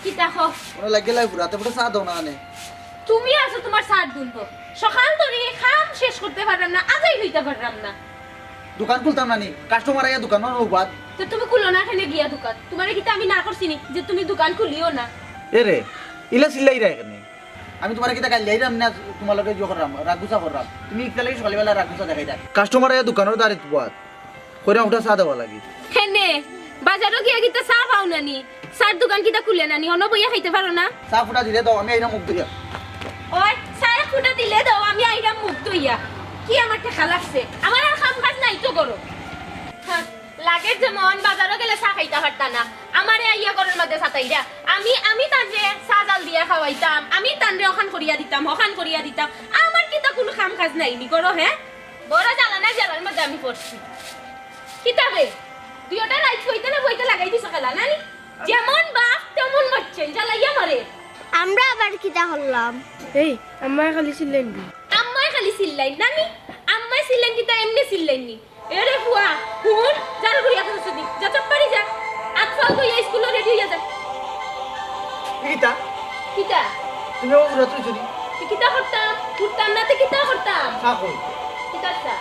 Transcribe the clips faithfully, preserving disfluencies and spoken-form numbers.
কিতা কও? ওরা লাগিয়া লাই ফুরাতে ফুটা চা দাও না আনে। তুমি আছো তুমার চা'র ধুন্দো। সকাল ধরি কাম শেষ করতে পাররাম না, আজাইর অইতা পাররাম না। দোকান খুলতাম না নি, কাস্টমার আইয়া দোকানো উবাদ। তে তুমি খুলো না কেনে গিয়া দোকান? তুমারে কিতা আমি না করছি নি যে তুমি দোকান খুলিও না? এরে, ইলা চিল্লাইরায় কেনে? আমি তুমারে কিতা গাইল্লাইরাম না, তুমার লগে ইয়ে কররাম, রাগ গুছা কররাম। তুমি ইকটা লাগি সকালবেলা রাগ গুছা দেখাইরায়। কাস্টমার আইয়া দোকানর দ্বারে তুবাদ। কইরা উঠা চা দেওয়া লাগি। কেনে? বাজারো গিয়া কিতা চা পাও না নি? চা'র দোকান কিতা খুলে না নি? অনো বইয়া খাইতে পারো না? চা ফুটা দিলে দাও, আমি আইরাম মুখ ধইয়া। ওই, চা এক ফুটা দিলে দাও, আমি আইরাম মুখ ধইয়া। কি আমার ঠেকা লাগছে? আমার আর কাম কাজ নাই তো করো। হ্যাঁ, লাগের যেমন বাজারো গেলে চা খাইতা পারতা না। আমারে আইয়া ঘরর মাঝে সাতাইরা। আমি, আমি তানরে চা জাল দিয়া খাওয়াইতাম, আমি তানরে অখান করিয়া দিতাম, হখান করিয়া দিতাম। আমার কিতা কুনু কাম কাজ নাই নি করো, হ্যাঁ? বড় জ্বালা না জ্বালার মাঝে আমি পড়ছি। কিতা বে? দুইওটা রাইত বইতে না বইতে লাগাই দিছো খেলা, না নি? যেমন বাপ, তেমন বাচ্চাইন, জ্বালাইয়া মারে। আমরা আবার কিতা করলাম? এই, আম্মায় খালি চিল্লাইন দি। আম্মায় খালি চিল্লাইন, না নি? আম্মায় চিল্লাইন কিতা এমনে চিল্লাইন নি? এরে ফুয়া, হুন, ঝাড়ু করিয়া খাচ্ছ দি। যা চুপ করি যা। আত ফাল ধইয়া স্কুলো রেডি অইয়া যা। কিতা? কিতা? তুমি ও ঘুরা তুই চুরি। তে কিতা করতাম? উঠতাম না, তে কিতা করতাম? চা কই? কিতা চা?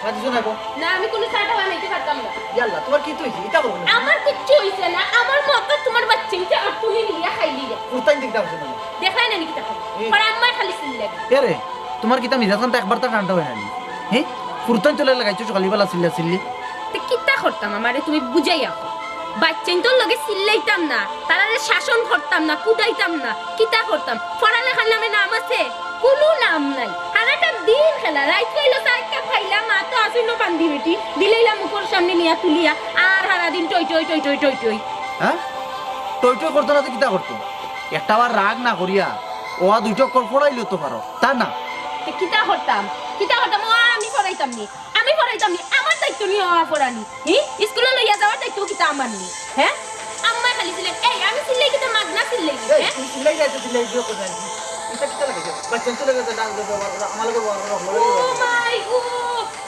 চা দিছো না গো? না, আমি কুনু চা টা বানাইতে পারতাম না। ইয়াল্লা, তুমার কিতা অইছে? ইতা করো না। আমার কিচ্ছু অইছে না, আমার মতো তুমার বাচ্চাইন্তে আর তুমি মিলিয়া খাইলি রে। কুর্তাইন দেখতে পারছো না। দেখলাই না নি কিতা করে? এ। আর আম্মায় খালি চিল্লাই। এ রে, তুমার কিতা মিজাজ খান তো একবার তো ঠান্ডা অয় না নি? হে? কুর্তাইন তুলে লাগাইছো সকালবেলা চিল্লা চিল্লি। তে কিতা করতাম আমারে তুমি বুঝাইয়া কও। বাচ্চাইন্তর লগে চিল্লাইতাম না, তারারে শাসন করতাম না, কুদাইতাম না, কিতা করতাম? পড়ালেখার নামে নাম আছে? কুনু নাম নাই। সারাটা দিন খেলা, রাইত অইলো চা এক কাপ খাইলা, মা তো আছইন বান্দি বেটি, দিলাইলা মুখর সামনে নিয়া তুলিয়া, আর সারাদিন টই টই টই টই টই টই। হ্যাঁ? টই টই করতো না তো কিতা করতো? একটা বার রাগ না করিয়া, অ আ দুইটা অক্ষর পড়াইলেও তো পারো, তা না? তে কিতা করতাম? কিতা করতাম? অ আ আমি পড়াইতাম নি? আমি পড়াইতাম নি, আমার দায়িত্ব নি অ আ পড়ানি। হি? স্কুলো লইয়া যাওয়ার দায়িত্ব কিতা আমার নি? হ্যাঁ? আম্মায় খালি চিল্লাই, এই, আমি চিল্লাই কিতা মাগনা চিল্লাই নি, এই, হ্যাঁ? তুমি চিল্লাই যাইতে চিল্লাই দিও কোথায়? এটা কিতা লাগে? বাচ্চাইন্তর লগে যে ডাক ব্যবহার করো, আমার লগে ব্যবহার করো, আমার লগে ও ব্যবহার করো। মাই গো,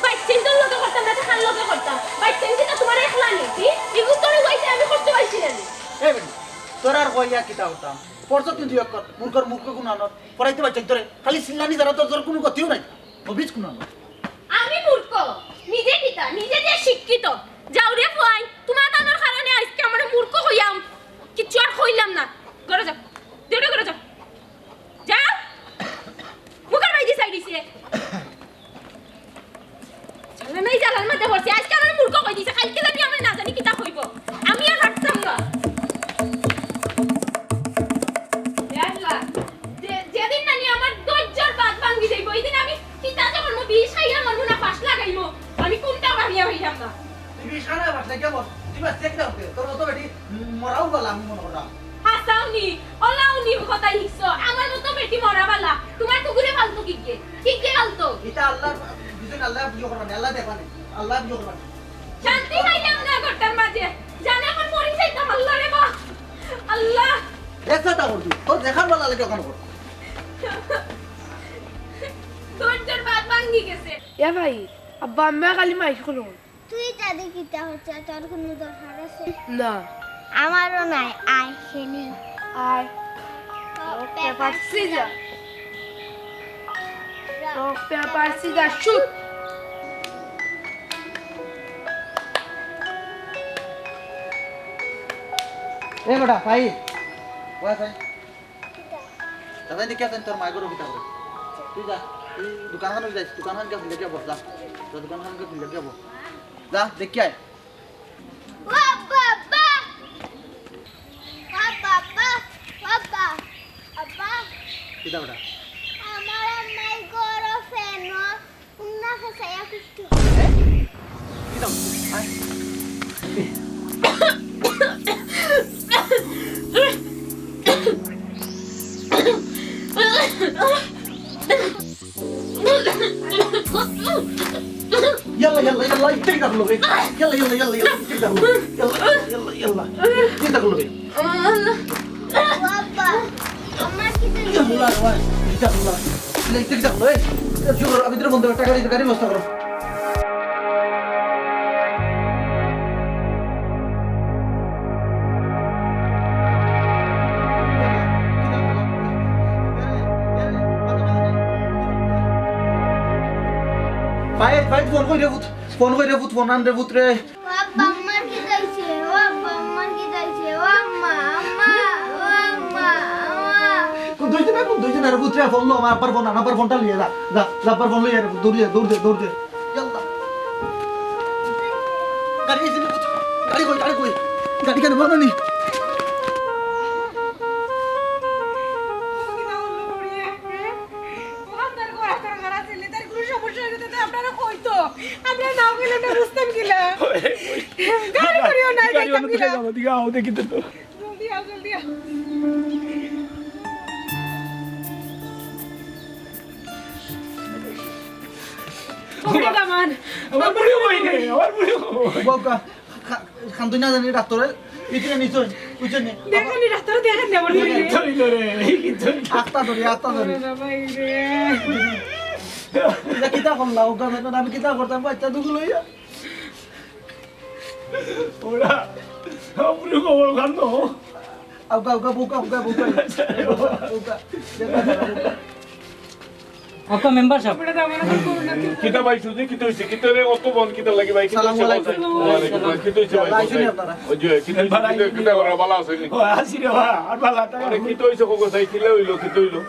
বাচ্চাইন্তর লগে করতাম না, তে কার লগে করতাম? বাচ্চাইন কিতা তুমার একলা নি? হি? ইগু তোরে কইছে আমি করতে পারছি না নি? এই বেটি, তোর আর কইয়া কিতা করতাম? পড়ছত কিন্তু এক কর, মূর্খর মূর্খ কুনানর, পড়াইতে বাচ্চাইন্তরে, খালি চিল্লানি ছাড়া তোর, তোর কুনু গতিও নাই। হবিস কুনানর। আমি মূর্খ, নিজে কিতা, নিজে যে শিক্ষিত। যাও রে ফুয়াইন, তুমার তানর কারণে আইজকে আমারে মূর্খ কইয়া কিচ্ছু আর কইলাম না। ঘরো যাও, দেউরে ঘরো যাও। যাও। মুখর বায়দি ছাড়ি দিছে। জ্বালা নাই জ্বালার মাঝে পড়ছি। আইজকে আমারে মূর্খ কই দিছে, কাইলকে জানি আমারে না জানি কিতা কইবো। আমি আর পারতাম না। এ আল্লাহ, যে-, যেদিন নানি আমার ধৈর্যর বাঁধ ভাঙ্গি যাইবো, ওই দিন আমি কিতা যে করমু, বিষ খাইয়া মরমু না ফাঁস লাগাইমু, আমি কুনটা ভাবিয়া পাইলাম না। তুই বিষ খানা বাস লাগিয়া মর, তুই বাস চেক দাও, তোর মতো বেটি মরাও বালা আমি মনে করলাম। হাসাও নি, অলাও নি কথা হিকছো, আমার মতো বেটি মরা বালা, তুমার কুকুরে ফালতু কিগে, কিগে ফালতু। এটা আল্লাহ, দুজন আল্লাহ বিয়ে করবেন, আল্লাহ দেখবেন, আল্লাহ বিয়ে করবেন। শান্তি পাইলাম না ঘরটার মাঝে, জানে এখন মরি যাইতাম, আল্লাহ রে বা, আল্লাহ। এসা তা করবি, তোর দেখার বালা লাগে ওখানে কর। ধৈর্যর বাঁধ ভাঙ্গি গেছে। এ ভাই, আব্বা আম্মা খালি মাইর করুন। তুই তাদি কিতা করছস? তোর কুনু দরকার আছে? না। আমারও নাই, আয় খেলি। আয়। Rock, paper, scissor. Rock, paper, scissor, shoot. এ বেটা, ভাই। ওয়া ভাই। দাদা, দেখি আছেন তোর মায়ের গরু কিতা করে। তুই যা, তুই দোকানখানো যাইস, দোকানখান গিয়া ফিল্ডে গিয়া বস, যা। তোর দোকানখান গিয়া ফিল্ডে গিয়া বস। যা, দেখি আয়। ও আব্বা, আব্বা। ও আব্বা, আব্বা। ও আব্বা, আব্বা। কিতা বেটা? আমার আম্মাই গরু ফেনো। উন্না ফেসাইয়া কুট্টু। কিতা বেটা? আয়। ইয়াল্লা, ইয়াল্লা, ইয়াল্লা, ইটা কিতা করলো বে? ইয়াল্লা, ইয়াল্লা, ইয়াল্লা, ইয়াল্লা, ইটা কিতা করলো? ইয়াল্লা, ইয়াল্লা, ইয়াল্লা, ইটা কিতা করলো বে? বাবা, আমার কি তো ইয়াল্লা, ইয়াল্লা, ইটা কিতা করলো? ইটা, ইটা কিতা করলো? এই, জোর, আমি তোর বন্ধু, টাকা দিতে, গাড়ি ব্যবস্থা করো। ফোন কই রে পুত, ফোন কই রে পুত, ফোন আন রে পুত রে। ও আব্বা, আম্মার কিতা অইছে? ও আব্বা, আম্মার কিতা অইছে? ও আম্মা, আম্মা, ও আম্মা, আম্মা। কুন্তা অইছে না, কুন্তা অইছে না রে পুত রে, ফোন লো, আমার আব্বার ফোন আন, আব্বার ফোনটা লইয়া যা, যা, যা, আব্বার ফোন লইয়া রে পুত, দৌড় দে, দৌড় দে, দৌড় দে। ইয়াল্লা। গাড়ি আইছে নি পুত? গাড়ি কই, গাড়ি কই? গাড়ি কেনে বলো নি? ও, তার ঘর, তার ঘর আছে, তার কোনো সমস্যা হইলে তো আপনারা কইতো। আমরা না গেলে আমরা বুঝতাম কিলা? গাড়ি করিও না, গাড়ি যাইতাম অন্য কিলা? কোথায় যাবো? দিকে আও, দেখি তো। জলদি আও, জলদি আও। ওকে, দামান। আমার বুড়ি কই রে? আমার বুড়ি কই? বাবা, খা-, খান্দই না জানি ডাক্তারে, ভিতরে নিছই, বুঝছইন নি? দেখেন নি, ডাক্তারে দেখেন নি, আমার এই বুড়ি। কিচ্ছু হইল রে, এই কিচ্ছু হইল। আস্তা ধরি, আস্তা ধরি। ওরে বাবা, এই রে। ইটা কিতা করলা? ও গান এখন আমি কিতা করতাম? বাচ্চা দুগু লইয়া। ওরা, আমার বুড়ি কবর খান তো। আউকা, আউকা, বউকা, আউকা, বউকা। বউকা, বউকা। অক মেম্বার সাব। কিতা ভাই, সুজি কিতা হইছে? কিতা রে, অত বন কিতা লাগি ভাই? কিতা হইছে? সালামু আলাইকুম। ওয়ালাইকুম আসসালাম। কিতা হইছে ভাই? আইছইন নি আপনারা? ওই যে, কিতা হইছে? কিতা, কিতা করা, ভালা আছইন নি? ও, আছি রে বা, আর ভালা থাকো। আরে, কিতা হইছে, কও চাই, কিলা হইলো, কিতা হইলো?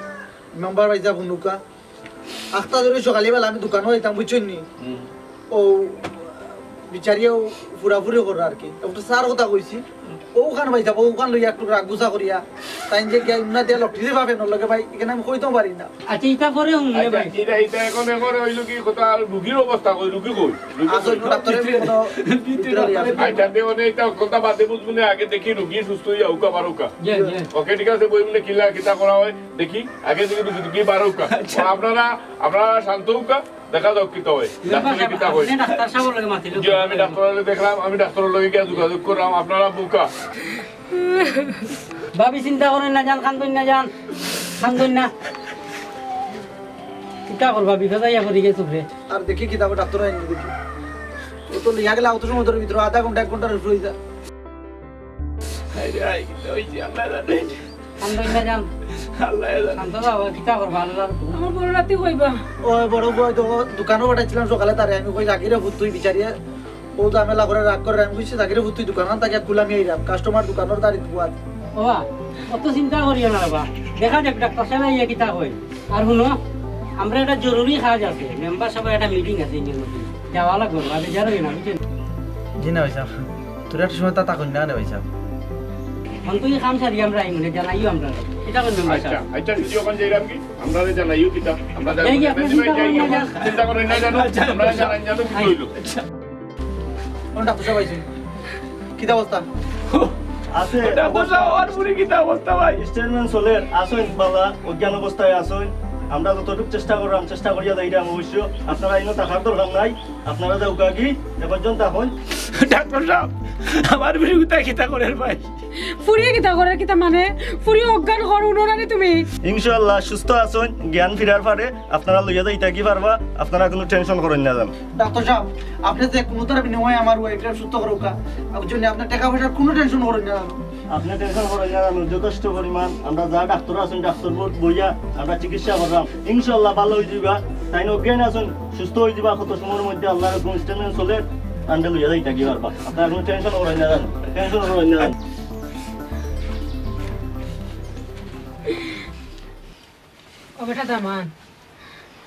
মেম্বার ভাই, যা হুনুক্কা। আখতা ধরি সকালে বেলা আমি দোকানো যাইতাম, বুঝছইন নি? হুম। ও বিচারিয়াও ফুরাফুরি করে আর কি। একটা স্যার কথা কইছি, ওখান ভাই যাবো, ওখান লইয়া একটু রাগ গুছা করিয়া। তাই যে গিয়া ইমনা দিয়া লটরি দিবা ফেনর লগে ভাই, এখানে আমি কইতেও পারি না। আচ্ছা, ইটা পরে হুনলে আচ্ছা, ভাই। ইটা, ইটা এখন, এখন হইলো কি কথা, আর রুগীর অবস্থা কই, রুগী কই? রুগী আসল কই? ডাক্তারের ভিতরে কোনো ভিতরে ভিতরে লইয়া আসল। আচ্ছা, দে, মানে ইটা কথা বাদে বুঝবো না, আগে দেখি রুগী সুস্থ হইয়া উকা বারোকা। জি, জি। ওকে, ঠিক আছে, বই বলে কিলা কিতা করা হয়, দেখি, আগে দেখি রুগী, রুগী বারোকা। আচ্ছা। আপনারা, আপনারা শান্ত উকা। দেখা যাক কিতা হয়। ডাক্তারে কিতা কয়। আপনি ডাক্তার সাহেবের লগে মাতিল। জি, আমি ডাক্তারের লগে দেখলাম, আমি ডাক্তারের লগে গিয়া যোগাযোগ করলাম, আপনারা বোকা। ভাবি চিন্তা করইন না যান, কান্দইন না যান, কান্দইন না। কিতা করবা, বিপদ আইয়া পড়ি গেছে উপরে। আর দেখি কিতা কয় ডাক্তার আইন দেখি। ও তো লিয়া গেলে অত সময় ধরে ভিতরে আধা ঘন্টা, এক ঘন্টার উপরে হয়ে যায়। হায় রে হায়, কিতা হইছে, আল্লাহ জানে। শান্ত হইয়া যান। আল্লাহ জানে। শান্ত যাও, কিতা করবা, আল্লাহর হুকুম। আমার বড় রাতে কইবা। ও বড় বউ তো দোকানো পাঠাইছিলাম সকালে তারে, আমি কই, "জাগি রে পুত, তুই বিচারিয়া।" ও ঝামেলা করে, রাগ করে, আমি কইছি, "জাগি রে পুত, তুই দোকান থাকি খুলা নিয়ে আইলাম, কাস্টমার দোকানের দাঁড়িয়ে বওয়া।" বাবা, অত চিন্তা করিও না বাবা, দেখা যাক ডাক্তার সাহেব আইয়া কিতা কয়। আর হুনো, আমরা একটা জরুরি কাজ আছে, মেম্বার সাহেবের একটা মিটিং আছে, এই নিয়ে যাওয়া লাগবো, আর বেজার হইও না, বুঝছেন? জি না ভাই সাহেব, তোর একটা সময় তা তা কই না রে ভাই সাহেব। অন তুই কাম সারি আমরা আইমু নে, জানাইও আমরা। এটা কোন মেম্বার আচ্ছা, সাহেব? আচ্ছা, সুজি, ওখান যাইলাম কি? আমরা জানাইও কিতা? আমরা এই যে আপনি চিন্তা করেন না, যান। চিন্তা করেন না, জানো? আচ্ছা, আমরা আচ্ছা। জানাই, জানো কি আচ্ছা। হইলো? আচ্ছা। কোন ডাক্তার সাহেব আইছেন? কিতা অবস্থা? আছে। ওটা বসা, ওর পুরি কিতা অবস্থা ভাই? স্টেটমেন্ট চলের, আছইন বালা, অজ্ঞান অবস্থায় আছইন। আমরা যতটুকু চেষ্টা করলাম, চেষ্টা করিয়া যাইরাম অবশ্য। আপনারা ইনো থাকার দরকার নাই। আপনারা যাউক্কা গি, এ পর্যন্ত এখন। ডাক্তার সাহেব, আমার বিরুদ্ধে কিতা করের ভাই? ফুরিয়ে কিতা করের কিতা মানে? ফুরিয়ে অজ্ঞান কর উনো না রে তুমি। ইনশাআল্লাহ সুস্থ আছইন, জ্ঞান ফিরার পারে আপনারা লইয়া যাইতা কি পারবা, আপনারা কোনো টেনশন করইন না জান। ডাক্তার সাহেব, আপনি যে কোনো তার বিনিময়ে আমার ওয়াইফরে সুস্থ করউক্কা, ওই জন্য আপনার টাকা পয়সার কোনো টেনশন করইন না জান। আপনি টেনশন করইন না জান, যথেষ্ট পরিমাণ আমরা যা ডাক্তার আছইন, ডাক্তার বোর্ড বইয়া আমরা চিকিৎসা করলাম, ইনশাআল্লাহ ভালো হয়ে যাবা। তাইন অজ্ঞান আছইন, সুস্থ হয়ে যাবা কত সময়ের মধ্যে, আল্লাহর হুকুম স্টেটমেন্ট চলের, আনতে লইয়া যাইতা কি পারবা। আপনারা কোনো টেনশন করইন না জান, টেনশন করইন না জান। ও বেটা দামান,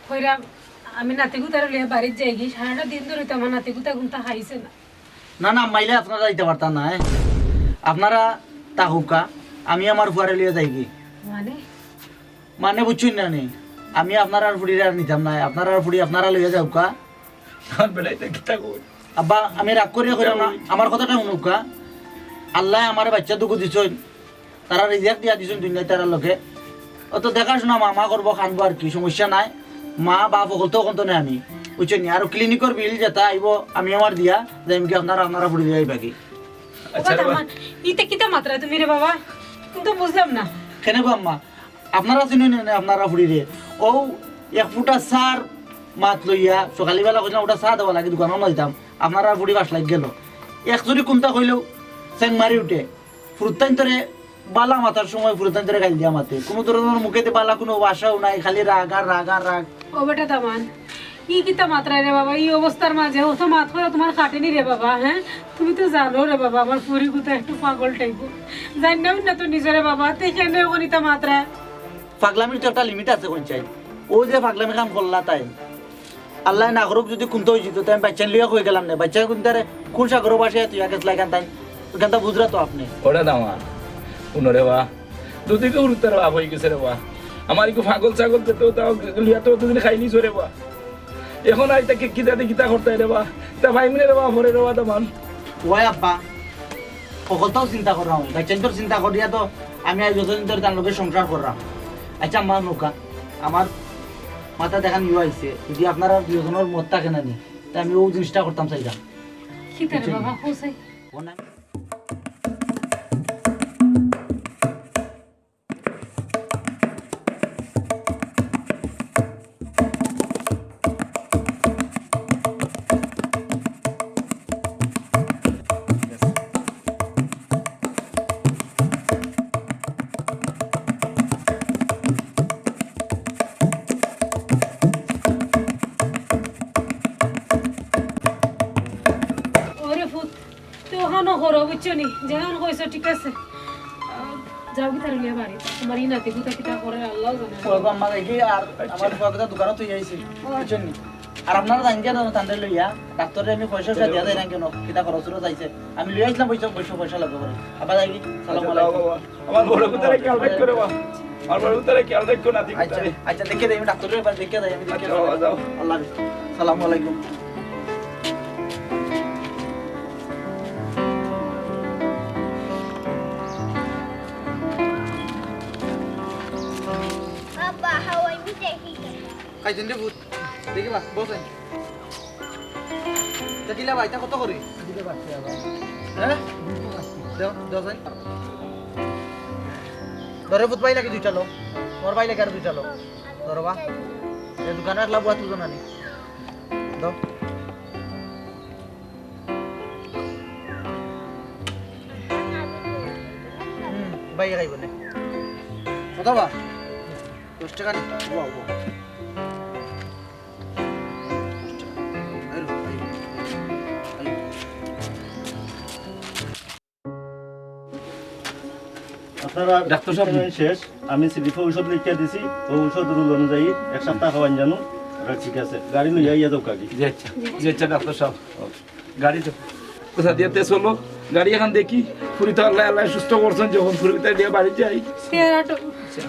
কইরাম আমি নাতিগুতারে লইয়া বাড়িত যাইগি, সারাটা দিন ধরি তো আমার নাতিগুতা ঘুমটা খাইছে না। না, না, আম্মা, ইলা আপনারা যাইতা পারতা না, এ? আপনারা থাকউক্কা, আমি আমার ফুয়ারে লইয়া যাইগি। মানে? মানে বুঝছইন না নি? আমি আপনারার ফুড়িরে আর নিতাম না, আপনারার ফুড়ি আপনারা লইয়া যাউক্কা। আমার বেলায় তো কিতা কই? আব্বা, আমি রাগ করিয়া কইরাম না, আমার কথাটা হুনউক্কা। আল্লায় আমারে বাচ্চা দুগু দিছইন, তারা রিজিক দিয়া দিছইন দুনিয়াত তারার লগে। অত দেখাশোনা মা, মা করবো, খানবো আর কি, সমস্যা নাই। মা বাপ অকল তো অখন তো নাই আমি, বুঝছইন নি? আর ক্লিনিকর বিল যেটা আইবো, আমি আমার দিয়া যাইমগি, আপনারা, আপনারা ফুড়ি দিয়া আইবাগি। আচ্ছা রে বাবা। ইতে কিতা মাতরায় তুমি রে বাবা? কিন্তু বুঝলাম না। কেনে গো আম্মা? আপনারা চিনইন নি আপনারার ফুড়িরে? অউ এক ফুটা চার মাত লইয়া সকালবেলা কইছিলাম, ওটা চা দেওয়া লাগি, দোকানো না দিতাম। আপনারার ফুড়ি বাস লাগি গেল। এক জুড়ি কুন্তা কইলেও চেং মারি উঠে। ফুরুতাইন্তরে বালা মাতার সময় ফুরুতাইন্তরে গাইল দিয়া মাতে। কোনো ধরনের মুখেতে বালা কোনো ভাষাও নাই, খালি রাগ আর রাগ আর রাগ। ও বেটা দামান, ই কিতা মাতরায় রে বাবা, ই অবস্থার মাঝে অত মাত করা তুমার খাটেনি রে বাবা, হ্যাঁ? তুমি তো জানো রে বাবা, আমার ফুরি গুতা একটু পাগল টাইপ। জানি না, না তো নিজরে বাবা, তে কেনে অখন ইতা মাতরায়? পাগলামির তো একটা লিমিট আছে, কইন চাই। ও যে পাগলামি কাম করলা তাই, আল্লায় না করুক, যদি কুন্তা অইযিত, তাই আমি বাইচ্চাইন লইয়া কই গেলাম না। বাইচ্চাইন কুন্তারে কুন সাগরো ভাসাইয়া থইয়া গেছলা, ইখান তাই, ইখানতা বুঝরা তো আপনে। ওরে দামান, হুনো রে বা, দুদিকে উরুত্তার বাপ অইগেছে রে বা। আমার একটু পাগল ছাগল যেত, তাও লিয়া তো অতদিন খাইলিছো রে বা। অখন আইতা কি, কিতা দি কিতা করতায় রে বা? তা ভাই মিলে রে বা, পরে রে বা দামান। ওই আব্বা, হকলতাও চিন্তা কররাম, বাইচ্চাইন্তর চিন্তা করিয়া তো আমি আজ যতদিন ধরে তার লগে সংসার কররাম। আচ্ছা, মা নৌকা, আমার মাথাত এখান ইয়ে আইছে, যদি আপনারা দুইজনর মত থাকে না নি, তে আমি অউ জিনিসটা করতাম চাইরাম। কিতা রে বাবা, হোসাই? ও না। ওরে ফুত, তো অখানো করো, বুঝছো নি? যেখান কইছো ঠিক আছে। আহ, যাও কিতা রে লিয়া বাড়ি। আমার ই নাতি গুতা কিতা করে আল্লাহ জানে। ওই গো আম্মা দেখি আর আচ্ছা। আমার ফুয়া গুতা দোকানো থইয়া আইছি। ও। বুঝছো নি? আর আপনারা জান গিয়া তানরে লইয়া, ডাক্তাররে আমি পয়সা পয়সা দিয়া যাইরাম কেনে? কিতা খরচ টরচ আইছে। আমি লইয়া আইছিলাম পয়সা, পয়সা, পয়সা লাগবো করে। আবার যাই কি? সালাম আচ্ছা, আলাইকুম। যাও বাবা। আমার বড় গুতারে খেয়াল রাখো রে বাবা। আমার বড় গুতারে খেয়াল রাখো নাতি আচ্ছা, গুতারে। আচ্ছা, দেখে দেই, আমি ডাক্তাররে এবার দেখে দেই, আমি দেখে আচ্ছা, দেই। বাবা, যাও। আল্লাহ হাফেজ। সালামু আলাইকুম। বাবা, হাওয়াই মিঠাই খাইতাম। খাইছেন রে ভূত? দেখি বা, বসেন। তা কিলা ভাই, তা কত করি? হ্যাঁ? দেও, দেও যাই। ধরে ভূত ভাই লাগে দুইটা লো। তোমার ভাই লাগে আর দুইটা লো। ধরো বা। এই দোকানে একলা বুয়া তুলতো না নি। দাও। হুম, ভাই খাইব না। কত বা? দশ টাকা নি? বাহ, বাহ। আইলো, আইলো, আইলো। আপনারা ডাক্তার সাহেব। ট্রিটমেন্ট শেষ, আমি স্লিপে ঔষধ লিখিয়া দিছি, ও ঔষধ রুল অনুযায়ী এক সপ্তাহ খাওয়ান জানো, আর ঠিক আছে, গাড়ি লইয়া ইয়া যাও কাকি। জি আচ্ছা, জি আচ্ছা ডাক্তার সাহেব, গাড়ি তো কোথা দিয়ে তে চলো, গাড়ি এখন দেখি, ফুরি তো আল্লাহ আল্লাহ সুস্থ করছেন, যখন ফুরি তাই দিয়ে বাড়ি যাই। আচ্ছা।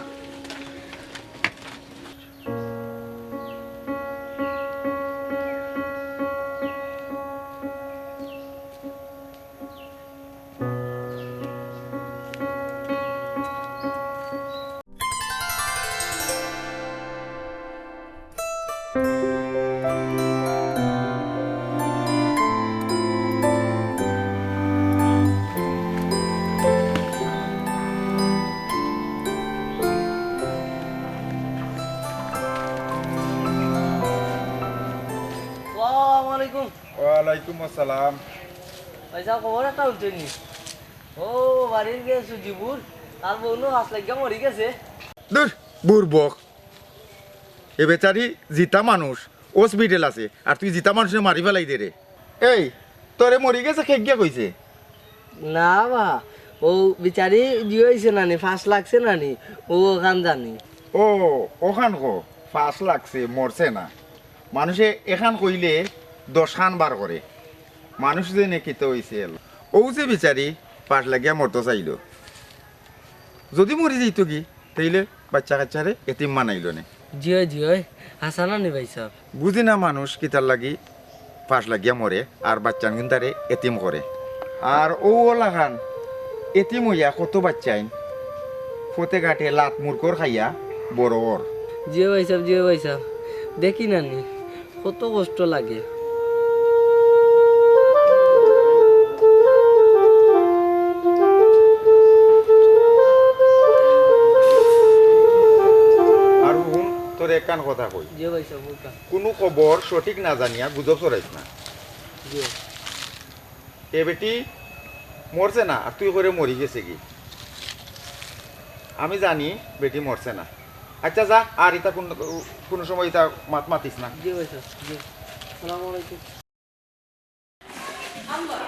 আসসালামু আলাইকুম। ওয়ালাইকুম আসসালাম। ভাইসাব, খবর একটা হুনছইন নি? ও, বাড়ির গেছে সুজিবুর, তার বউনু ফাঁস লাগিয়া মরি গেছে। দূর, বুরবক। এ বেচারি জিতা মানুষ, হসপিটাল আছে, আর তুই জিতা মানুষরে মারি ফালাই দে রে। এই, তোরে মরি গেছে কে গিয়া কইছে? না বা, ও বেচারি জিও অইছে নানি, ফাঁস লাগছে নানি, ও অখান জানি। ও, অখান কো, ফাঁস লাগছে, মরছে না। মানুষে এখান কইলে দশখান বার করে। মানুষ যে নে কিতা অইছে এলা। ও যে বেচারি ফাঁস লাগিয়া মরতো চাইলো। যদি মরি যাইতো গি, তাইলে বাইচ্চা কাইচ্চারে এতিম বানাইলো নে। জি অয়, জি অয়, হাছা নানি ভাইসাব। বুঝি না মানুষ কিতার লাগি ফাঁস লাগিয়া মরে আর বাইচ্চাইন্তরে এতিম করে। আর অউ অলাখান এতিম অইয়া কত বাইচ্চাইন পথে ঘাটে লাত মুরকর খাইয়া বড় অর। জি অয় ভাইসাব, জি অয় ভাইসাব, দেখি নানি। কত কষ্ট লাগে। আর হুন, তোরে একখান কথা কই। জি ভাইসাব, বলতা। কুনু খবর সঠিক না জানিয়া গুজব ছড়াইস না। জি। এ বেটি মরছে না, আর তুই কইরে মরি গেছে গি। আমি জানি বেটি মরছে না। আচ্ছা যা, আর ইতা কুন, কুনু সময় ইতা মাত মাতিস না। জি ভাই সাব, জি। আসসালামু আলাইকুম। আম্মা,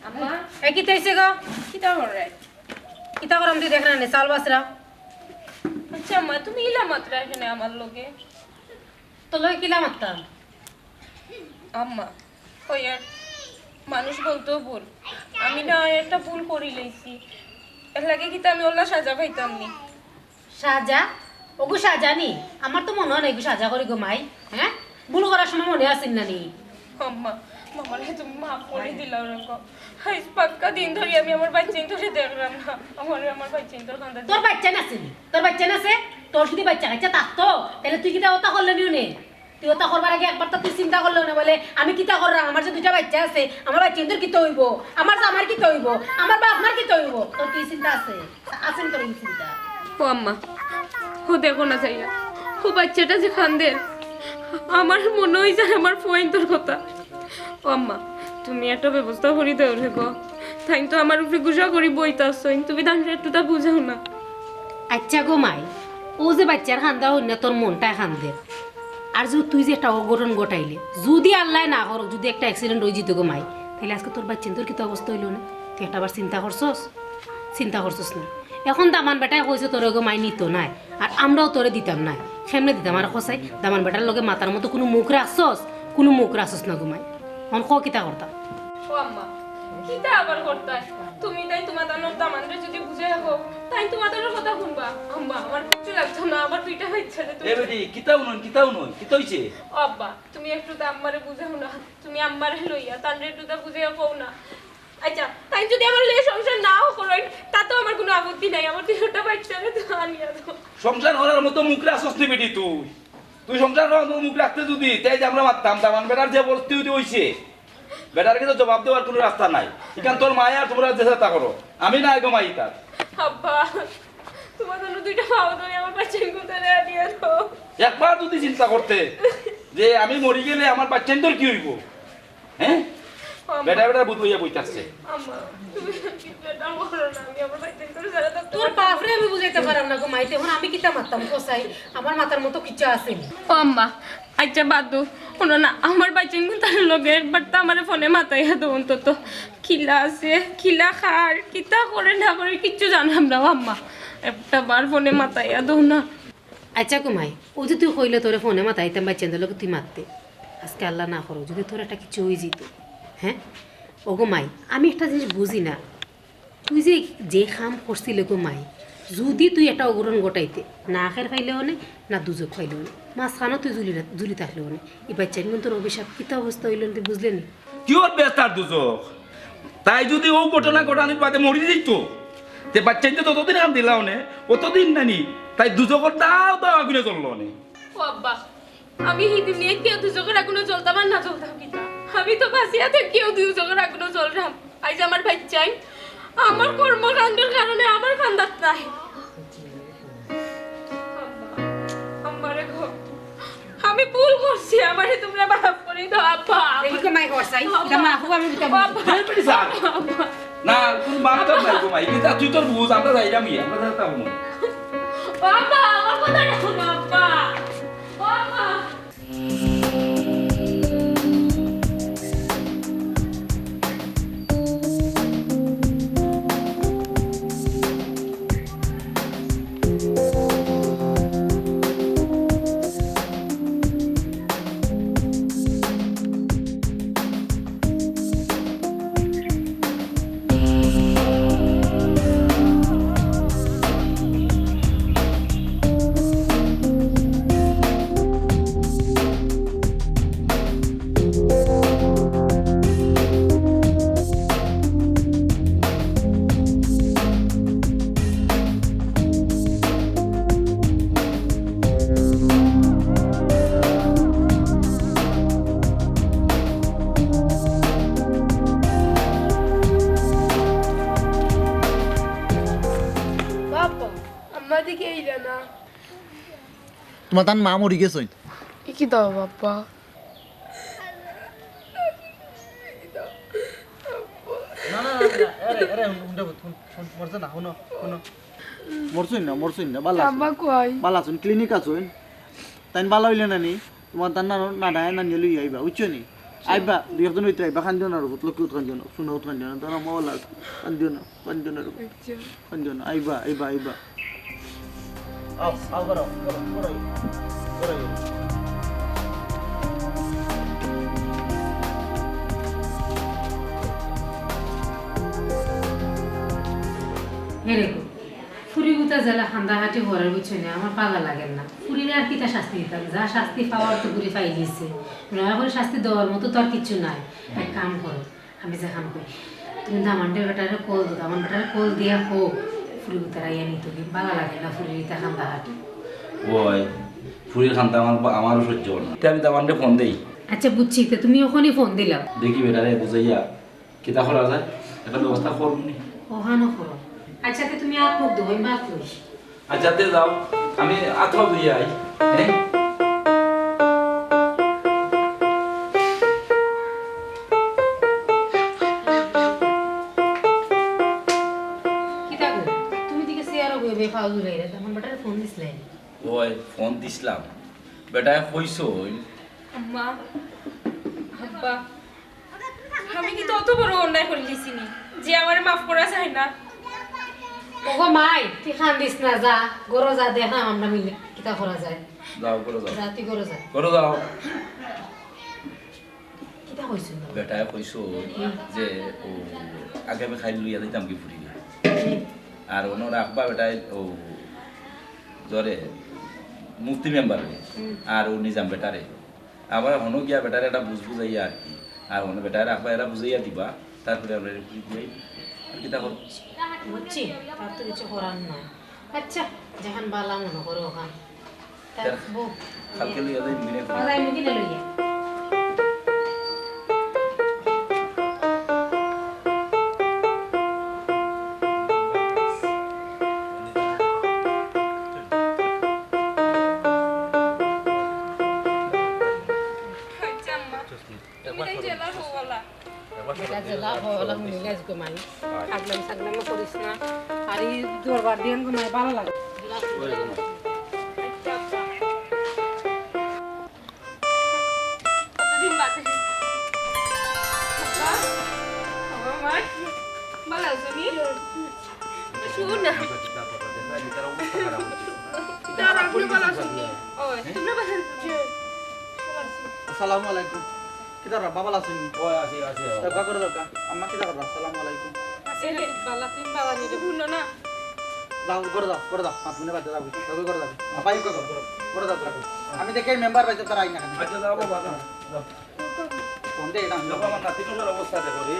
আম্মা। এ, কিতা অইছে গো? কিতা কররে? কিতা কররাম তুই দেখরে না নি, চাউল বাছরাম। আচ্ছা আম্মা, তুমি ইলা মাতরায় কেনে আমার লগে? তোর লগে কিলা মাততাম? আম্মা, ওই আর মানুষ বলতেও ভুল। আমি না একটা ভুল করিলাইছি। এর লাগি কিতা আমি অলা সাজা পাইতাম নি? সাজা? ওগু সাজা নি? আমার তো মনো অয় না এগু সাজা করি গো মাই। হ্যাঁ? ভুল করার সময় মনো আছিল না নি? আম্মা, আমারে তুমি মাফ করি দিলাও রে গো। আইজ পাক্কা দিন ধরি আমি আমার বাইচ্চাইন্তরে দেখরাম না। আমারে আমার বাইচ্চাইন্তর কান্দা তোর বাইচ্চাইন আছে নি? তোর বাইচ্চাইন আছে? তোর যদি বাইচ্চা কাইচ্চা থাকতো, তাইলে তুই কিতা অতা করলে নি অনে? তুই অতা করবার আগে একবার তো তুই চিন্তা করলে না বলে, "আমি কিতা কররাম? আমার যে দুইটা বাইচ্চা আছে, আমার বাইচ্চাইন্তর কিতা অইবো? আমার জামাইর কিতা অইবো? আমার বাপ মার কিতা অইবো?" তোর কি চিন্তা আছে? আছে নি তোর এই চিন্তা? ও আম্মা, ও দেখো না চাইয়া, ও বাইচ্চাটা যে কান্দের, আমার মনো অয় যে আমার ফুয়াইন্তর কথা। ও আম্মা, তুমি একটা ব্যবস্থা করি দেও রে গো। তাইন তো আমার উপরে গুসা করি বইতাছইন, তুমি তানরে একটুতা বুঝাও না। আচ্ছা গো মাই, ও যে বাইচ্চার কান্দা অইন্যা তোর মনটায় কান্দের। আর যে তুই যে একটা অঘটন ঘটাইলে, যদি আল্লায় না করউক, যদি একটা accident অইযিতো গো মাই, তাইলে আইজকে তোর বাইচ্চাইন্তর কিতা অবস্থা অইলো না? তুই একটাবার চিন্তা করছস? চিন্তা করছস না। এখন দামান বেটায় কইছে তোরে গো মাই নিতো নায়, আর আমরাও তোরে দিতাম নায়। কেমনে দিতাম আর কছাই? দামান বেটার লগে মাতার মতো কুনু মুখ রাখছস? কুনু মুখ রাখছস না গো মাই। এখন ক কিতা করতাম? ও আম্মা, কিতা আবার করতায়? তুমি তাইন তুমার দামান্দরে যদি বুঝাইয়া কও, তাইন তুমার দামান্দর কথা হুনবা। আম্মা, আমার কিচ্ছু লাগতো না, আমার দুইটা বাইচ্চারে তুমি এ বেটি, কিতা হুনইন, কিতা হুনইন, কিতা অইছে? ও আব্বা, তুমি একটুতা আম্মারে বুঝাও না, তুমি আম্মারে লইয়া, তানরে একটুতা বুঝাইয়া কও না। আচ্ছা, তাইন যদি আমারে লইয়া সংসার নাও করইন, তাতেও আমার কুনু আপত্তি নাই, আমার দুইটা বাইচ্চারে তো আনিয়া দেও। সংসার করার মতো মুখ রাখছস নি বেটি তুই? তুই সংসার করার মতো মুখ রাখতে যদি, তাইলে আমরা মাততাম, দামান বেটার যে পরিস্থিতি অইছে, বেটার কাছে জবাব দেওয়ার কুনু রাস্তা নাই। ইখান তোর মায়ে আর তুমরা যে চেষ্টা করো, আমি না গো মাই তার। আব্বা, তুমার জন্য দুইটা পাও ধরি আমার বাইচ্চাইন্তরে আনিয়া দেও। একবার যদি চিন্তা করতে যে আমি মরি গেলে আমার বাইচ্চাইন্তর কি অইবো, হ্যাঁ? আম্মা। বেটা বেটা বুঝ লইয়া বই থাকছে। আম্মা, তুমি চিন্তা করো না, আমি আমার বাইচ্চাইন্তরে ছাড়া থাকতে তোর বাপরে আমি বুঝাইতাম পাররাম না গো মাই, তে এখন আমি কিতা মাততাম কছাই? আমার মাতার মতো কিচ্ছু আছে নি। ও আম্মা, আচ্ছা বাদ দেও, হুনো না, আমার বাইচ্চাইন্তর লগে একবার তো আমারে ফোনে মাতাইয়া দেও অন্তত। কিলা আছে, কিলা খার, কিতা করে না করে কিচ্ছু জানরাম না ও আম্মা। একটাবার ফোনে মাতাইয়া দেও না। আচ্ছা গো মাই, ও যে তুই কইলে তোরে ফোনে মাতাইতাম বাইচ্চাইন্তর লগে তুই মাততে। আইজকে আল্লায় না করউক, যদি তোর একটা কিচ্ছু অইযিতো, হ্যাঁ? ও গো মাই, আমি একটা জিনিস বুঝি না। তুই যে, যে কাম করছিলে গো মাই, যদি তুই একটা অঘটন ঘটাইতে, না আখের পাইলে অনে, না দুজখ পাইলে অনে, মাঝখানো তুই ঝুলি, ঝুলি থাকলে অনে। ই বাইচ্চাইন্তর অভিশাপ কিতা অবস্থা অইলো তুই বুঝলে নি? কিওর বেস্তার দুজখ? তাই যদি অউ ঘটনা ঘটানির বাদে মরি যাইতো, তে বাইচ্চাইন্তে যতদিন কান্দিলা অনে, অতদিন নানি তাই দুজখর দাও দাও আগুনে জ্বললো অনে। ও আব্বা, আমি হি দুনিয়াত কেউ দুজখর আগুনো জ্বলতাম আর না জ্বলতাম কিতা? আমি তো বাঁচিয়া থাকি কেউ দুজখর আগুনো জ্বলরাম। আইজ আমার বাইচ্চাইন আমার কর্মকাণ্ডর কারণে আমার কান্দাত নাই। আম্মা, আম্মা রে গো, আমি ভুল করছি, আমারে তুমরা মাফ করি দেও, আব্বা। দেখি তো মাই করছাই, আব্বা। ইটা মাফ আমি দিতাম। আব্বা। এই বেটি স্যার। আব্বা। না, কুনু মাফ টাফ নাই গো মাই। ইটা তুই তোর বুঝ, আমরা যাইরাম ইয়া, আমরা যাইতাম না। ও আব্বা, আমার কথা রাখো না, আব্বা। ও আব্বা। বাবা, আম্মা দেখি আইলা না। তুমার তান মা মরি গেছইন। ই কিতা বাবা? না, না, না, না, এরে, এরে, হুন, হুন, হুন, হুন, মরছে না, হুনো, হুনো। মরছইন না, মরছইন না, বালা আছইন। আম্মা কই? বালা আছইন, ক্লিনিক আছইন। তাইন বালা অইলে না নি? তোমার তার নানা, নানা, নানি লই আইবা, বুঝছো নি? আইবা, দুই একজন অইতে আইবা, কান্দিও না রে পুত, লক্ষ্মী পুত কান্দিও না, সোনা পুত কান্দিও না, তোমার আম্মা বালা আছে, কান্দিও না, কান্দিও না রে পুত। আচ্ছা। কান্দিও না, আইবা, আইবা, আইবা। আও, আও, করো, করো, করো, করো। এরে গো, ফুরি গুতা যেলা কান্দাকাটি করের বুঝছো নি, আমার বালা লাগের না। ফুরিরে আর কিতা শাস্তি দিতাম, যা শাস্তি পাওয়ার তো ফুরি পাইলিছে। নয়া করি শাস্তি দেওয়ার মতো তো আর কিচ্ছু নাই। এক কাম করো, আমি যেখান কই, তুমি দামান্ডর বেটারে কল দেও, দামান বেটারে কল দিয়া কও, ফুরি গুতারে আইয়া নিতো কি, বালা লাগের না ফুরির ইতা কান্দাকাটি। ওই, ফুরির কান্দা আমার বা-, আমারও সহ্য অয় না। তে আমি দামান্ডরে ফোন দেই। আচ্ছা বুঝছি, তে তুমি অখনই ফোন দিলাও। দেখি বেটারে বুঝাইয়া কিতা করা যায়, একটা ব্যবস্থা করমু নি। অখানও করো। আচ্ছা, তে তুমি আত মুখ ধুও, আমি ভাত লই। আচ্ছা, তে যাও, আমি আত পাও ধুইয়া আই। হ্যাঁ? কিতা গো? তুমি দিকে চেয়ারো বইবে, পাও ধুলাইরে, তখন বেটারে ফোন দিছলায় নি? ওই, ফোন দিছলাম। বেটায় কইছইন। আম্মা, আব্বা, আমি কিতা অত বড় অন্যায় করিলিছি নি যে আমারে মাফ করা যায় না? ওগো মাই, তুই কান্দিস না, যা, ঘরো যা, দেখরাম আমরা মিলে কিতা করা যায়। যাও, ঘরো যাও। যা, তুই ঘরো যা। ঘরো যাও। কিতা কইছইন? বেটায় কইছইন যে, ও, আগে আমি খাইল লইয়া দিতাম কি ফুরিরে। হুম। আর অনো রাখবা বেটায়, ও, জরে, মুফতি মেম্বাররে। হুম। আর ও নিজাম বেটারে। আবার হনো গিয়া বেটারে একটা বুঝ বুঝাইয়া আর কি। আর হনো বেটারে রাখবা, এরা বুঝাইয়া দিবা, তারপরে আমরা এটা ফিরিয়ে দিই। আর কিতা করো? বুঝছি, তার তো কিছু করার নাই। আচ্ছা, যেখান বালা মনে করো ওখান। তার বউ। কালকে লইয়া যাই, মিলে। বাজাই মুখে না লইয়া। আচ্ছা, আম্মা। তুমি তাই জেলা হওয়ালা। বেটা জেলা হওয়ালা মনে লাগে তো মাই। আগলাম সাগলাম করিস না। আর এই দরবার দিয়ে তো মাই ভালো লাগে। কতদিন বাদে। বাবা, বাবা, মা, ভালো আছো নি? শুন না। দাঁড়া, আপনি ভালো আছেন নি? ও, তোমরা ভালো আছো? ভালো আছি। আসসালামু আলাইকুম। কিতা রে, বাবা আছেন নি? ও, আছি, আছি, বাবা। দরকার করে দরকার। আম্মা কিতা করবা? আসসালামু আলাইকুম। এই রে, বালা, তুমি বালা নি রে, হুনো না। যাও, করে দাও, করে দাও। পাঁচ মিনিট বাদে যাও, যাও, করে দাও। আপাই করে দাও, করে দাও, করে দাও। আমি দেখি মেম্বার পাইতে তারা আইনা। আচ্ছা, যাও বাবা, যাও, যাও। ফোন দে, এটা আমি দেখো, আমার নাতিটার অবস্থা দেখো রে।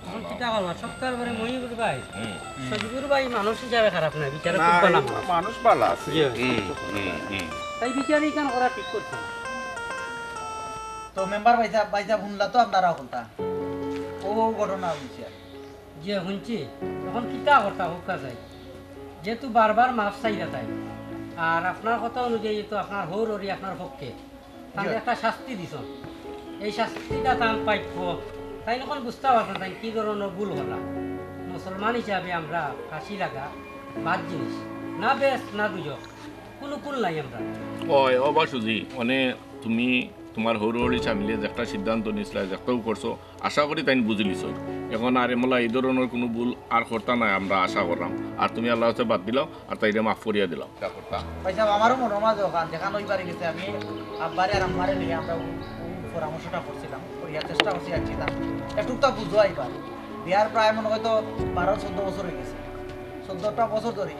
এখন কিতা করবা? সপ্তাহের পরে মহিবুর ভাই, হুম। সজিবুর ভাই মানুষ হিসাবে খারাপ না, বিচারে না, খুব ভালো এই মানুষ। মানুষ ভালো আছে। জি। হুম, হুম, হুম। তাই বিচারে এখান করা ঠিক করছে না। তো মেম্বার ভাইসাব, ভাইসাব হুনলা তো আপনারা হকলতা। ও, ও ঘটনা হইছে। জি, হুনছি। এখন কিতা করতা হোক কাজ নাই। যেহেতু বারবার মাফ চাইরা তাই। আর আপনার কথা অনুযায়ী তো আপনার হউর হরি আপনার পক্ষে। তাইন জি। একটা শাস্তি দিছইন। এই শাস্তিটা তান প্রাপ্য। তাইন অখন বুঝতা পারছইন তাইন কি ধরনর ভুল করলা। মুসলমান হিসাবে আমরা ফাঁসি লাগা বাদ জিনিস। না বেহেস্ত, না দুজখ। কুনু কুল নাই আমরা। ওই, ও বা সুজি, মানে তুমি তুমার হউর হরি সামিলে যে একটা সিদ্ধান্ত নিছলায়, যে একটাও করছো, আশা করি তাইন বুঝিলিছইন। এখন আর এমলা এই ধরনর কুনু ভুল আর করতা নায়, আমরা আশা কররাম। আর তুমি আল্লার কাছে বাদ দিলাও, আর তাইরে মাফ করিয়া দিলাও। ভাইসাব, আমারও মনর মাঝে অখান, যেখান অইবার গেছে, আমি আব্বারে আর আম্মারে লইয়া আমরা ও, ও পরামর্শটা করছিলাম, করিয়া চেষ্টা করছি আর কি, তা একটুকটা বুঝো আইবার। বিয়ার প্রায় মনে অয় তো বারো চৌদ্দ বছর অইগেছে, চৌদ্দটা বছর ধরি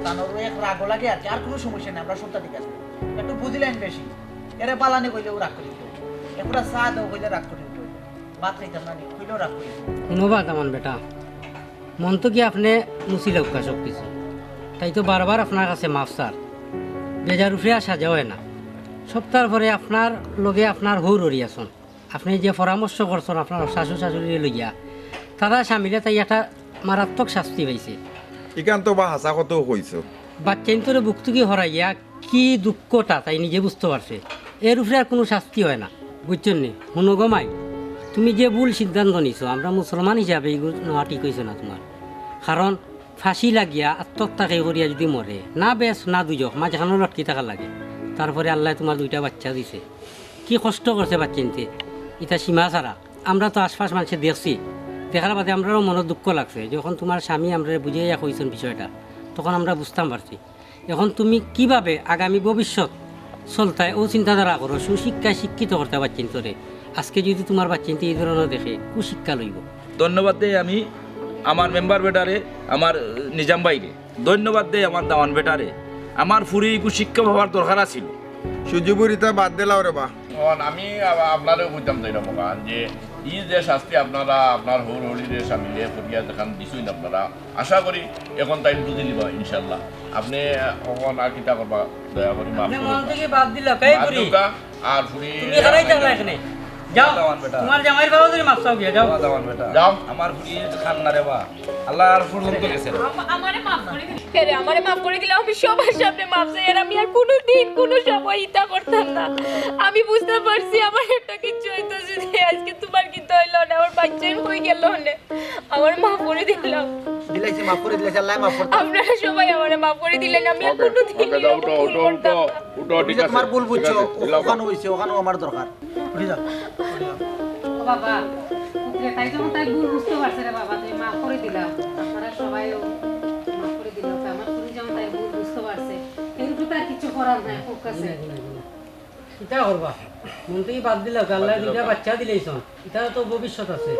তানর এক রাগও লাগে আর কি, আর কুনু সমস্যা নাই, আমরা সবটা ঠিক আছে। একটু বুঝিলাইন বেশি, এরে বালানি কইলেও রাগ করি উঠে, একটা চা দেও কইলে রাগ করি উঠে, ভাত খাইতাম না নি কইলেও রাগ করি উঠে। হুনো বা দামান বেটা, মন তো কি আপনে মুছিলাউক্কা সব কিছু। তাই তো বারবার আপনার কাছে মাফ চার। বেজার উপরে আর সাজা অয় না। সপ্তাহর পরে আপনার লগে আপনার হউর হরি আছইন। আপনে যে পরামর্শ করছইন আপনার শাশু শাশুড়িরে লইয়া, তারা সামিলে তাই একটা মারাত্মক শাস্তি পাইছে। ইখান তো বা হাছা কথাউ কইছো। বাচ্চাইন্তরে বুক থাকি হরাইয়া কি দুঃখটা তাই নিজে বুঝতো পারছে, এর উপরে আর কুনু শাস্তি অয় না, বুঝছইন নি? হুনো গো মাই, তুমি যে ভুল সিদ্ধান্ত নিছো, আমরা মুসলমান হিসাবে ইগু নেওয়া ঠিক অইছে না তুমার। কারণ ফাঁসি লাগিয়া আত্মহত্যা কেউ করিয়া যুদি মরে, না বেহেস্ত না দুজখ, মাঝখানো লটকি থাকা লাগে, তারপরে আল্লায় তুমার দুইটা বাচ্চা দিছে। কি কষ্ট করছে বাচ্চাইন্তে, ইতা সীমা ছাড়া। আমরা তো আশপাশ মানষে দেখছি, দেখার বাদে আমরারও মনো দুঃখ লাগছে। যখন তুমার স্বামী আমরারে বুঝাইয়া কইছইন বিষয়টা, তখন আমরা বুঝতাম পারছি। এখন তুমি কিভাবে আগামী ভবিষ্যৎ চলতায় অউ চিন্তাধারা করো, সুশিক্ষায় শিক্ষিত করতায় বাচ্চাইন্তরে। আজকে যুদি তুমার বাচ্চাইন্তে ই ধরনর দেখে, কুশিক্ষা লইবো। ধন্যবাদ দেই আমি আমার মেম্বার বেটারে, আমার, আহ, নিজাম ভাইরে। ধন্যবাদ দেই আমার দামান বেটারে। আমার ফুরি ইগু শিক্ষা পাওয়ার দরকার আছিল। সুজিবুর, ইতা বাদ দিলাও রে বা। অখন আমি আ-, আপনারেও কইতাম চাইরাম অখান যে ই যে শাস্তি আপনারা আপনার হউর হউরিরে স্বামীরে করিয়া যেখান দিছইন আপনারা, আশা করি এখন তাইন বুঝিলিবা ইনশাআল্লাহ। আপনে অখন আর কিতা করবা, দয়া করি মাফ আপনে করুন। মন থাকি বাদ দিলা, কাই বাদ করি? দিউক্কা, আর ফুরি তুমি খাড়াই থাকলা এখানে। যাও, দামান বেটা। তুমার জামাইর বাবাও যদি মাফ চাও গিয়া, যাও। দামান বেটা। যাও। আমার ফুরি খান না রে বা। আল্লাহ আর পর্যন্ত গেছে রে। আম-, আমারে মাফ করি দিন। হে রে, আমারে মাফ করি দিলাও, আমি সবার সামনে মাফ চাই। আর আমি আর কুনুদিন কুনু সময় ইতা করতাম না। আমি বুঝতাম পারছি আমার একটা কিচ্ছু অইতো যদি আজকে তুমার কিতা অইলো না, আমার বাচ্চাই অই গেলো না। আমারে মাফ করি দিলাও। দিলাইছি, মাফ করি দিলাইছি, আল্লাহ মাফ করতে। আপনারা সবাই আমারে মাফ করি দিলেন, আমি আর ওকে, কুনুদিন ওকে, যাও, এরকম উঠো, ভুল উঠো, করতাম উঠো। না। উঠো, তুমি ঠিক যে আছে, তুমার ভুল ঠিক বুঝছো, আছে, দিলাও। অখান অইছে, অখানও আমার দরকার। উঠি যাও, উঠি যাও। ও বাবা, পুত্রে, তাই যখন তাই ভুল বুঝতো পারছে রে বাবা, তুমি মাফ করি দিলাও। আপনারা সবাই মাফ করি দিলাও। আমার ফুরি যখন তাই ভুল বুঝতো পারছে, এর উপর তার কিচ্ছু করার নাই, খুব কাছে। ইতা করবা, মন থাকি বাদ দিলাও, আল্লায় দুইটা বাচ্চা দিলাইছইন, ইতার তো ভবিষ্যৎ আছে।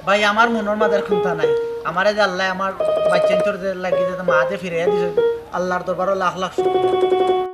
ভাই, আমার মনর মাঝে কুন্তা নাই। আমারে যে আল্লায় আমার বাচ্চাইন্তর যে লাগি যে মা যে ফিরাইয়া দিছইন, আল্লার দরবারো লাখ লাখ শুকরিয়া।